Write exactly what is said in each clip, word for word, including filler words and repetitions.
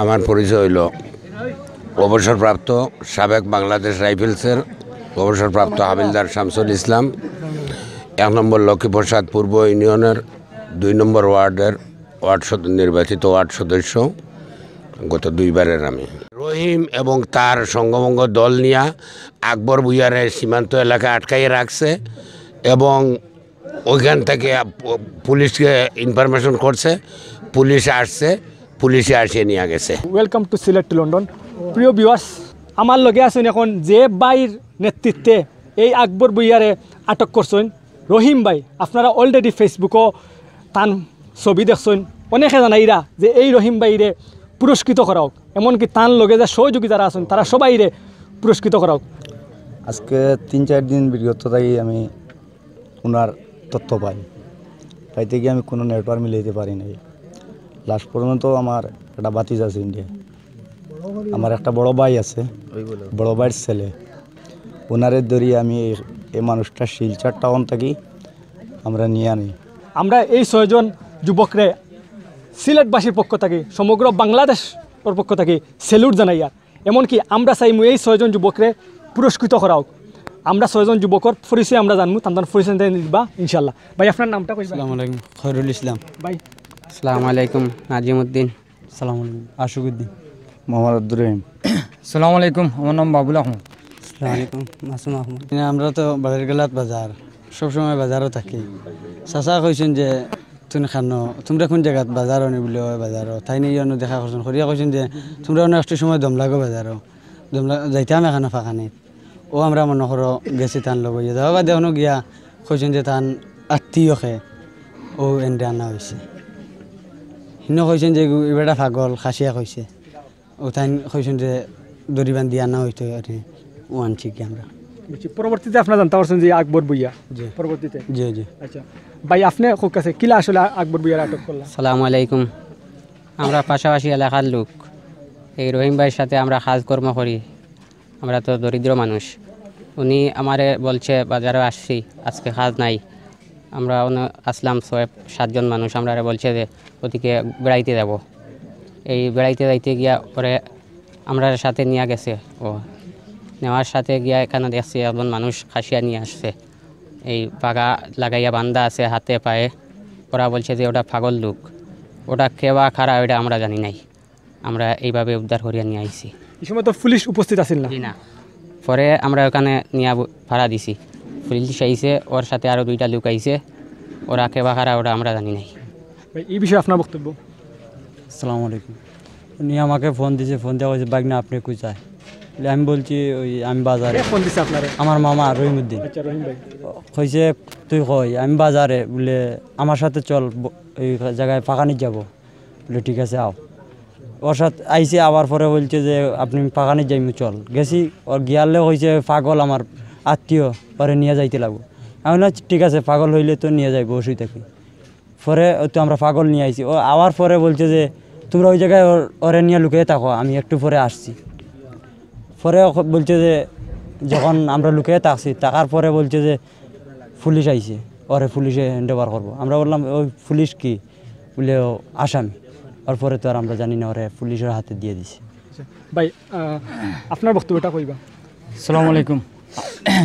আমার পরিচয় হইল অবসরপ্রাপ্ত সাবেক বাংলাদেশ রাইফেলসের অবসরপ্রাপ্ত হাবিলদার শামসুল ইসলাম, এক নম্বর লক্ষ্মীপ্রসাদ পূর্ব ইউনিয়নের দুই নম্বর ওয়ার্ডের ওয়ার্ড সদ-, নির্বাচিত ওয়ার্ড সদস্য গত দুইবারের আমি। রহিম এবং তার সঙ্গবঙ্গ দল নিয়া আকবর ভুইয়ারে সীমান্ত এলাকায় আটকাইয়া রাখছে এবং ওইখান থেকে পু-, পুলিশকে ইনফরমেশন করছে, পুলিশ আসছে, পুলিশে আসিয়া নিয়া গেছে। Welcome to Sylhet to London। প্রিয় ভিউয়ার্স, আমার লগে আছইন এখন যে ভাইর নেতৃত্বে এই আকবর ভুইয়ারে আটক করছইন, রহিম ভাই। আপনারা অলরেডি ফেসবুকও তান ছবি দেখছইন। অনেকে জানাইরা যে এই রহিম ভাইরে পুরস্কৃত করা হোক, এমনকি তান লগে যে সহযোগী যারা আছইন তারা সবাইরে পুরস্কৃত করা হোক। আজকে তিন চার দিন বিগত থাকি আমি ওনার তথ্য পাই, পাইতে গিয়ে আমি কোনো নেটওয়ার্ক মিলাইতে পারি নাই। লাস্ট পর্যন্ত আমার একটা ভাতিজা আছে ইন্ডিয়া, আমার একটা বড় ভাই আছে, বড় ভাইয়ের ছেলে, ওনারে ধরি আমি এই, এই মানুষটা শিলচর টাউন থাকি আমরা নিয়ে আনি। আমরা এই ছয়জন যুবকরে সিলেটবাসীর পক্ষ থাকি, সমগ্র বাংলাদেশর পক্ষ থাকি স্যালুট জানাইয়ার। এমনকি আমরা চাইমু এই ছয়জন যুবকরে পুরস্কৃত করা হোক। আমরা ছয়জন যুবকর পরিচয় আমরা জানমু, তান তান পরিচয় তাইন দিবা ইনশাল্লাহ। ভাই, আপনার নামটা কইবা? আসসালামু আলাইকুম, খয়রুল ইসলাম। ভাই, আসসালামু আলাইকুম, নাজিমুদ্দিন। আসসালামু আলাইকুম, আশুকুদ্দিন। মোহাম্মদ আব্দুর রহিম। আসসালামু আলাইকুম, আমার নাম বাবুল আহমদ। আসসালামু আলাইকুম, মাসুম আহমদ। মানে, আমরা তো বাড়ির গেলাত বাজার, সবসময় বাজারও থাকি। চাচা কইছেন যে, "তুমি খানো, তোমরা কোন জায়গাত বাজারও নি?" বলে, "ওই বাজারও।" তাইন অনো দেখা করছেন, করিয়া কইছেন যে, "তোমরা অনো একটু সময় দম লাগো বাজারও, দম লা-, যাইতাম এখানো ফাঁকানিত।" ও আমরা মনে করো গেছি তান লগে, যাওয়া বাদে অনো গিয়া কইছেন যে তান আত্মীয়কে ও এনরে আনা হয়েছে। হিনো কইছেন যে, "এগু-, এবারটা পাগল, খাসিয়া কইছে।" ও তাইন কইছেন যে দড়ি বান্ধি আনা হইতো আর কি, ও আনছি কি আমরা। বুঝছি। পরবর্তীতে আপনারা জানতে পারছেন যে আকবর ভুইয়া? জি। পরবর্তীতে? জি, জি। আচ্ছা। ভাই, আপনি খুব কাছে কিলা আসলে আকবর ভুইয়ারে আটক করলা? সালামু আলাইকুম। আমরা পাশাপাশি এলাকার লোক, এই রহিম ভাইয়ের সাথে আমরা কাজকর্ম করি। আমরা তো দরিদ্র মানুষ। উনি আমারে বলছে, "বাজারো আসছি, আজকে কাজ নাই।" আমরা অনো আসলাম ছয় সাতজন মানুষ, আমরারে বলছে যে ওদিকে বেড়াইতে যাব। এই বেড়াইতে যাইতে গিয়া ওরে আমরার সাথে নিয়া গেছে। ও নেওয়ার সাথে গিয়া এখানো দেখছি একজন মানুষ খাসিয়া নিয়া আসছে, এই পাগা লাগাইয়া বান্ধা আছে হাতে পায়ে। ওরা বলছে যে ওটা পাগল লোক, ওটা কে বা কারা ওটা আমরা জানি নাই। আমরা এইভাবে উদ্ধার করিয়া নিয়া আইছি। এই সময় তো পুলিশ উপস্থিত আছিল না? জি না। পরে আমরা ওখানে নিয়া ব-, ফাড়া দিছি। পুলিশ আইছে, ওর সাথে আরও দুইটা লোক আইছে। ওরা কে বা কারা ওটা আমরা জানি নাই। ভাই, এই বিষয়ে আপনার বক্তব্য? আসসালামু আলাইকুম। উনি আমাকে ফোন দিছে, ফোন দিয়া কইছে, "ভাগ্না, আপনি কোথায়?" বলে, আমি বলছি, "ওই আমি বাজারে।" কে ফোন দিছে আপনারে? আমার মামা রহিমউদ্দিন। আচ্ছা, রহিম ভাই। কইছে, "তুই কই?" আমি, "বাজারে।" বলে, "আমার সাথে চল, ব-, ওই জায়গায় ফাঁকানিত যাব।" বলে, "ঠিক আছে, আও।" ওর সাথে আইছি, আবার পরে বলছে যে, "আপনি ফাঁকানিত যাইমু, চল।" গেছি, ওর গিয়ালে কইছে, "পাগল আমার আত্মীয়, ওরে নিয়ে যাইতে লাগবো।" আমি বললাম, "ঠিক আছে, পাগল হইলে তো নিয়ে যাইবো, অসুবিধা কি?" পরে ওই তো আমরা পাগল নিয়ে আইছি। ও আবার পরে বলছে যে, "তোমরা ওই জায়গায় ওর-, ওরে নিয়ে লুকিয়ে থাকো, আমি একটু পরে আসছি।" পরে ও বলছে যে, যখন আমরা লুকিয়ে থাকছি, থাকার পরে বলছে যে, "পুলিশ আইছে, ওরে পুলিশে হ্যান্ড ওভার করবো।" আমরা বললাম, "ওই পুলিশ কি?" বলে, "ও আসামি।" ওর পরে তো আর আমরা জানি না, ওরে পুলিশের হাতে দিয়ে দিছি। আচ্ছা, ভাই, আহ, আপনার বক্তব্যটা কইবা? সালাম আলাইকুম।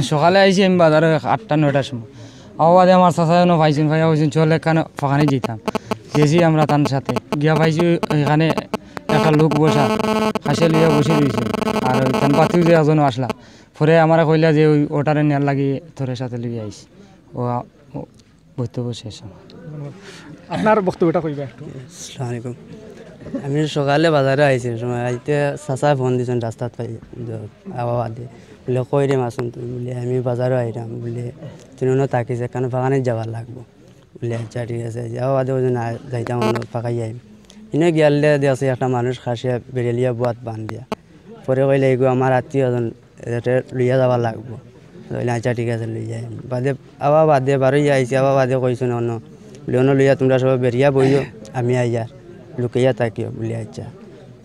সকালে আইছি আমি বাজারে আটটা নয়টার সময়। আওয়া বাদে আমার চাচা যেন পাইছেন, পাইয়া কইছেন, "চল, এখানে ফাঁকানি যেতাম।" গেছি আমরা তার সাথে। গিয়া পাইছি এখানে একটা লোক বসা, খাসিয়া লইয়া বসে রইছে। আর ওই তান বাতিও যে একজনও আসলা। পরে আমারে কইলা যে, "ওই ওটারে নেয়ার লাগি তোরে সাথে লইয়া আইছি।" ও আ-, ও বক্তব্য শেষ আমার। আপনার বক্তব্যটা কইবা একটু। আসসালামু আলাইকুম। আমি সকালে বাজারে আইছি, সময় আইতে চাচা ফোন দিছেন রাস্তাত পাই, আওয়া বাদে। বলে, "কই রে মাসুম তুই?" বলে, "আমি বাজারে আইরাম।" বলে, "তুই অনো থাকিস, এখানে ফাঁকানিত যাবার লাগবো।" বলে, "আচ্ছা, ঠিক আছে।" যাওয়া বাদে ওই জন্য যাইতাম, অনো ফাঁকাই আইম। ইনো গিয়ালে দেখছি একটা মানুষ খাসিয়া বেরেলিয়া বুয়াত বান্ধিয়া। পরে কইলে, "এগু আমার আত্মীয় এজন, এটা লইয়া যাওয়া লাগবো।" কইলে, "আচ্ছা, ঠিক আছে, লইয়া আইম।" বাদে, আবার বাদে বারোই আইছি, আবার বাদে কইছেন অনো, বলে, "অনো লইয়া তোমরা সব বেরিয়া বইও, আমি আইয়ার, লুকাইয়া থাকিও।" বলে, "আচ্ছা।"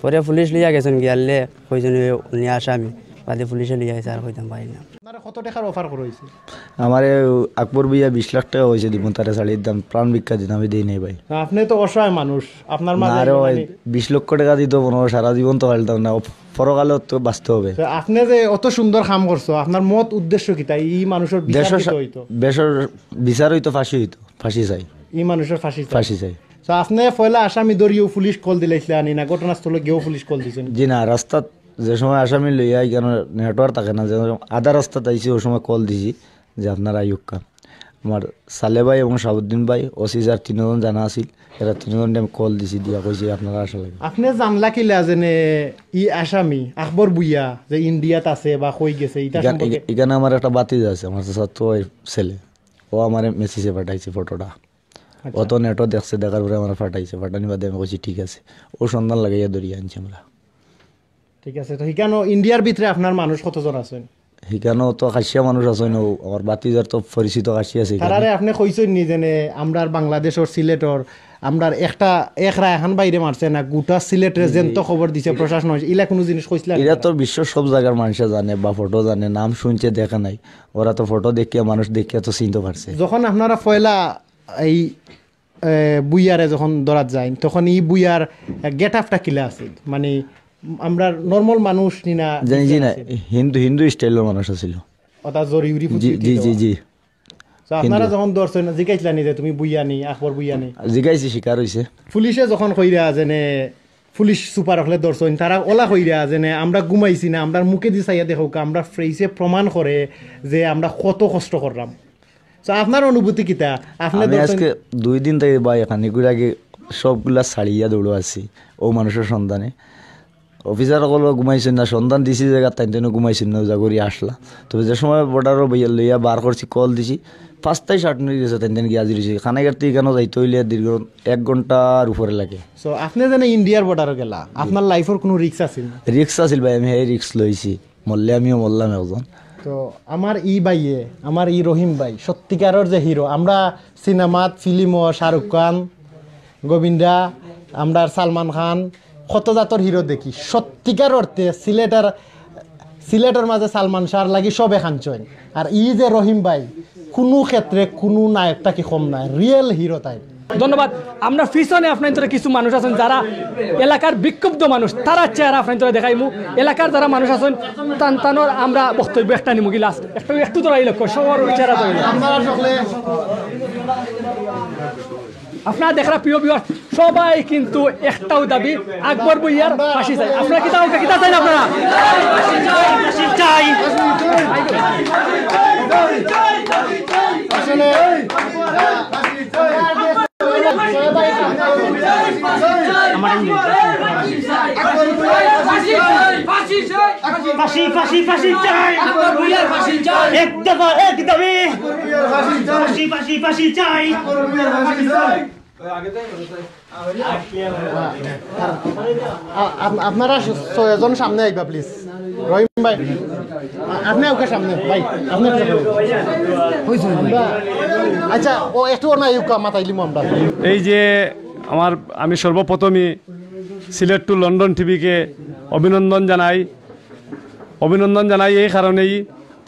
পরে পুলিশ লইয়া গেছেন, গিয়ালে কইছেন, "ওই উনি আসামি।" বাদে পুলিশে লইয়া গেছে, আর কইতাম পারি না। কত টেকার অফার করা অইছে? আমারে আকবর ভুইয়া বিশ লাখ টেকা কইছে দিমু, তারে ছাড়ি দিতাম, প্রাণ ভিক্ষা দিতাম, আমি দেই নাই ভাই। আপনে তো অসহায় মানুষ, আপনার মাঝে না রে ভাই, মানে বিশ লক্ষ টেকা দিতো মনে হয় সারা জীবন তো পারতাম না, পরকালে তো বাঁচতে হবে। তো আপনে যে অত সুন্দর কাম করছো, আপনার মত উদ্দেশ্য কিতা? ই মানুষর বিচার দেশর কিতা সা- অইতো? দেশর বিচার অইতো, ফাঁসি অইতো, ফাঁসি চাই, ই মানুষর ফাঁসি চাই। ফাঁসি চাই। তো আপনে পয়লা আসামি ধরিও পুলিশ কল দিলাইছিলা নি না, ঘটনাস্থলে গিয়েও পুলিশ কল দিছেন? জি না, রাস্তাত যে সময় আসামি লইয়া এখানে নেটওয়ার্ক থাকে না, যে আধা রাস্তাত আইছি, ওই সময় কল দিছি যে আপনারা আইউক্কা। আমার সালে ভাই এবং শাহাবুদ্দিন ভাই, ওসি স্যার তিনজন জানা আছিল, এরা তিনজনরে আমি কল দিছি, দিয়া কইছি আপনারা আসা লাগে। আপনে জানলা কিলা যেনে ই আসামি আকবর ভুইয়া যে ইন্ডিয়াত আছে বা কই গেছে, ইটা এখানে সম্পর্কে? এখানে আমার একটা ভাতিজা আছে, আমার চাচাতো ভাইর ছেলে, ও আমারে মেসেজে পাঠাইছে ফটোটা। আচ্ছা। ও তো নেটও দেখছে, দেখার পরে আমার পাঠাইছে, পাঠানি বাদে আমি কইছি ঠিক আছে, ও সন্ধান লাগাইয়া ধরিয়া আনছি আমরা। ঠিক আছে, তো হিকানো ইন্ডিয়ার ভিতরে আপনার মানুষ কতজন আছেন? হিকানো তো খাসিয়া মানুষ আছে না, আমার ভাতিজার তো পরিচিত খাসি আছে এখানে। তারারে আপনে কইছেন নি যেনে আমরার বাংলাদেশর সিলেটর আমরার একটা এক রায়হান ভাইরে মারছে না, গোটা সিলেটরে যেন্ত খবর দিছে প্রশাসন, ইলা কোনো জিনিস কইছিলা নি? এরা তো বিশ্ব সব জায়গার মানুষে জানে বা ফটো জানে, নাম শুনছে, দেখে নাই। ওরা তো ফটো দেখিয়া, মানুষ দেখিয়া তো চিনতে পারছে। যখন আপনারা পয়লা এই এ, ভুইয়ারে যখন ধরাত যায়, তখন ই ভুইয়ার গেট আপটা কিলা আছিল? মানে আমরা নর্মাল মানুষ নি না? জানি জি না, আছিল? হিন্দু হিন্দু স্টাইলর মানুষ আছিল। ওটা জরি উরি জি ফুটি জি উঠি জি তো। জি। তো আপনারা হিন্দু। যখন ধরছেন, জিকাইছিলা নি যে তুমি ভুইয়া নি, আকবর ভুইয়া নি? জিগাইছি, স্বীকার হইছে। পুলিশে যখন কইরা যেনে পুলিশ সুপার হকলে ধরছেন, তারা ওলা কইরা যেনে আমরা ঘুমাইছি না, আমরা মুখে দি চাইয়া দেখো, আমরা ফেসে প্রমাণ করে যে আমরা কত কষ্ট করলাম। তো আপনার অনুভূতি কিতা? আপনি আমি ধরছেন আজকে দুই দিন থেকে ভাই এখানে ঘুরে আগে সবগুলা ছাড়িয়া দৌড়ো আছি ও মানুষের সন্ধানে। অফিসার হকল ঘুমাইছেন না, সন্ধান দিছি জায়গা, তাইন তেন ঘুমাইছেন না, উজা করি আসলা। তবে যে সময় বর্ডারও লইয়া বার করছি, কল দিছি, পাঁচটায় শার্ট নিয়ে গেছে, তাইন তেন গিয়ে হাজির হয়েছি। খানাঘাট থেকে এখানে যাইতে হইলে দীর্ঘ এক ঘন্টার উপরে লাগে। তো আপনি যেন ইন্ডিয়ার বর্ডারও গেলা, আপনার লাইফর কোনো রিস্ক আছিল না? রিস্ক আছিল ভাই, আমি এই রিস্ক লইছি, মরলে আমিও মরলাম একজন। তো আমার ই ভাইয়ে, আমার ই রহিম ভাই সত্যিকারের যে হিরো, আমরা সিনেমাত, ফিল্মও শাহরুখ খান, গোবিন্দা, আমরা সালমান খান, কত জাতর হিরো দেখি। সত্যিকার অর্থে সিলেটের, সিলেটের মাঝে সালমান শাহর লাগি সবে কাঞ্চন। আর ই যে রহিম ভাই, কোনো ক্ষেত্রে কোনো নায়ক থাকি কম নায়, রিয়েল হিরো তাই। ধন্যবাদ। আমরা পিছনে আপনার ভিতরে কিছু মানুষ আছেন যারা এলাকার বিক্ষুব্ধ মানুষ, তারা চেহারা আপনার ভিতরে দেখাইমু। এলাকার যারা মানুষ আছেন, তান তানোর আমরা বক্তব্য একটা নিমু কি লাস্ট একটু, একটু ধরাই লক্ষ্য সবার চেহারা ধরাই। আপনারা সকলে আপনারা দেখরা প্রিয় ভিউয়ার, সবাই কিন্তু একটাও দাবি, আকবর ভুইয়ার ফাঁসি চাই। আপনারা কিতা, কিতা চাইন আপনারা? ফাঁসি চাই। ফাঁসি, ফাঁসি, ফাঁসি চাই। এক দফা, এক দাবি। ফাঁসি, ফাঁসি, ফাঁসি চাই। আ-, আপ-, আপনারা স-, ছয়জন সামনে আইবা, প্লিজ। রহিম ভাই, আ-, আপনি ওকে সামনে, ভাই, আপনি ওকে সামনে। আচ্ছা, ও একটু ওনা ইউকা মাতাইলিমু আমরা। এই যে আমার, আমি সর্বপ্রথমই সিলেট টু লন্ডন টিভিকে অভিনন্দন জানাই। অভিনন্দন জানাই এই কারণেই,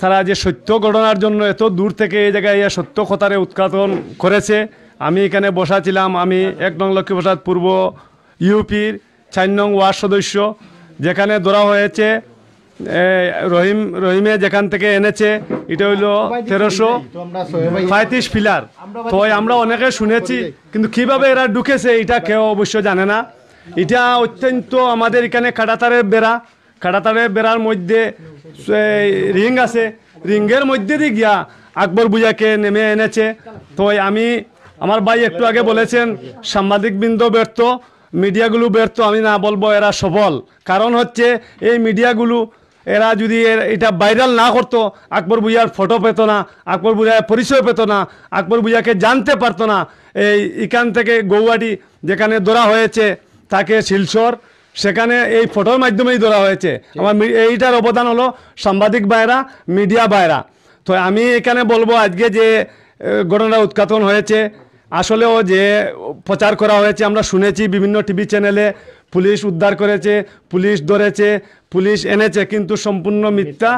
তারা যে সত্য ঘটনার জন্য এত দূর থেকে এই জায়গায় এই সত্য কথারে উদ্ঘাটন করেছে। আমি এখানে বসা ছিলাম, আমি এক নং লক্ষ্মীপ্রসাদ পূর্ব ইউপির চার নং ওয়ার্ড সদস্য, যেখানে ধরা হয়েছে, এ, রহিম, রহিমে যেখান থেকে এনেছে, এটা হইলো তেরোশো পঁয়ত্রিশ ফিলার। তো আমরা অনেকে শুনেছি, কিন্তু কিভাবে এরা ঢুকেছে এটা কেউ অবশ্য জানে না। এটা অত্যন্ত আমাদের এখানে কাঁটাতারের বেড়া, কাঁটাতারের বেড়ার মধ্যে, এ, রিং আছে, রিংয়ের মধ্যে দিয়ে গিয়া আকবর ভুইয়াকে নেমে এনেছে। তো আমি, আমার ভাই একটু আগে বলেছেন, সাংবাদিকবৃন্দ ব্যর্থ, মিডিয়াগুলো ব্যর্থ, আমি না বলবো এরা সফল। কারণ হচ্ছে এই মিডিয়াগুলো, এরা যদি এর, এটা ভাইরাল না করতো, আকবর ভুইয়ার ফটো পেত না, আকবর ভুইয়ার পরিচয় পেত না, আকবর ভুইয়াকে জানতে পারতো না। এই এখান থেকে গৌহাটি যেখানে ধরা হয়েছে তাকে শিলচর, সেখানে এই ফটোর মাধ্যমেই ধরা হয়েছে। আমার মি-, এইটার অবদান হলো সাংবাদিক ভাইরা, মিডিয়া ভাইরা। তো আমি এখানে বলবো আজকে যে, এ, ঘটনা উদ্ঘাটন হয়েছে, আসলেও যে প্রচার করা হয়েছে, আমরা শুনেছি বিভিন্ন টিভি চ্যানেলে পুলিশ উদ্ধার করেছে, পুলিশ ধরেছে, পুলিশ এনেছে, কিন্তু সম্পূর্ণ মিথ্যা,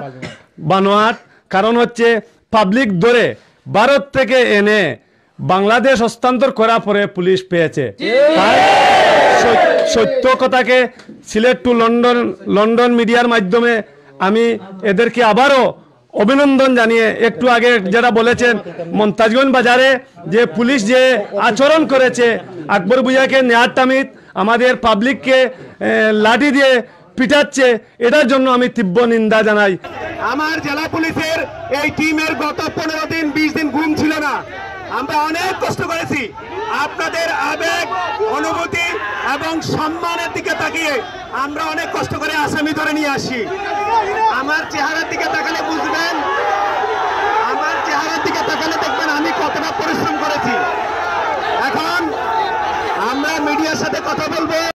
বানোয়াট। কারণ হচ্ছে পাবলিক ধরে ভারত থেকে এনে বাংলাদেশ হস্তান্তর করা পরে পুলিশ পেয়েছে। তাই সত- সত্য কথাকে সিলেট টু লন্ডন, লন্ডন মিডিয়ার মাধ্যমে আমি এদেরকে আবারও অভিনন্দন জানিয়ে, একটু আগে যারা বলেছেন মন্তাজগঞ্জ বাজারে যে পুলিশ যে আচরণ করেছে, আকবর ভুইয়াকে নেয়ার তামিত আমাদের পাবলিককে এ, লাঠি দিয়ে পিটাচ্ছে, এটার জন্য আমি তীব্র নিন্দা জানাই। আমার জেলা পুলিশের এই টিমের গত পনেরো দিন, বিশ দিন ঘুম ছিল না। আমরা অনেক কষ্ট করেছি। আপনাদের আবেগ, অনুভূতি এবং সম্মানের দিকে তাকিয়ে আমরা অনেক কষ্ট করে আসামি ধরে নিয়ে আসি। আমার চেহারার দিকে তাকালে বুঝবেন, আমার চেহারার দিকে তাকালে দেখবেন আমি কতটা পরিশ্রম করেছি। এখন আমরা মিডিয়ার সাথে কথা বলবো।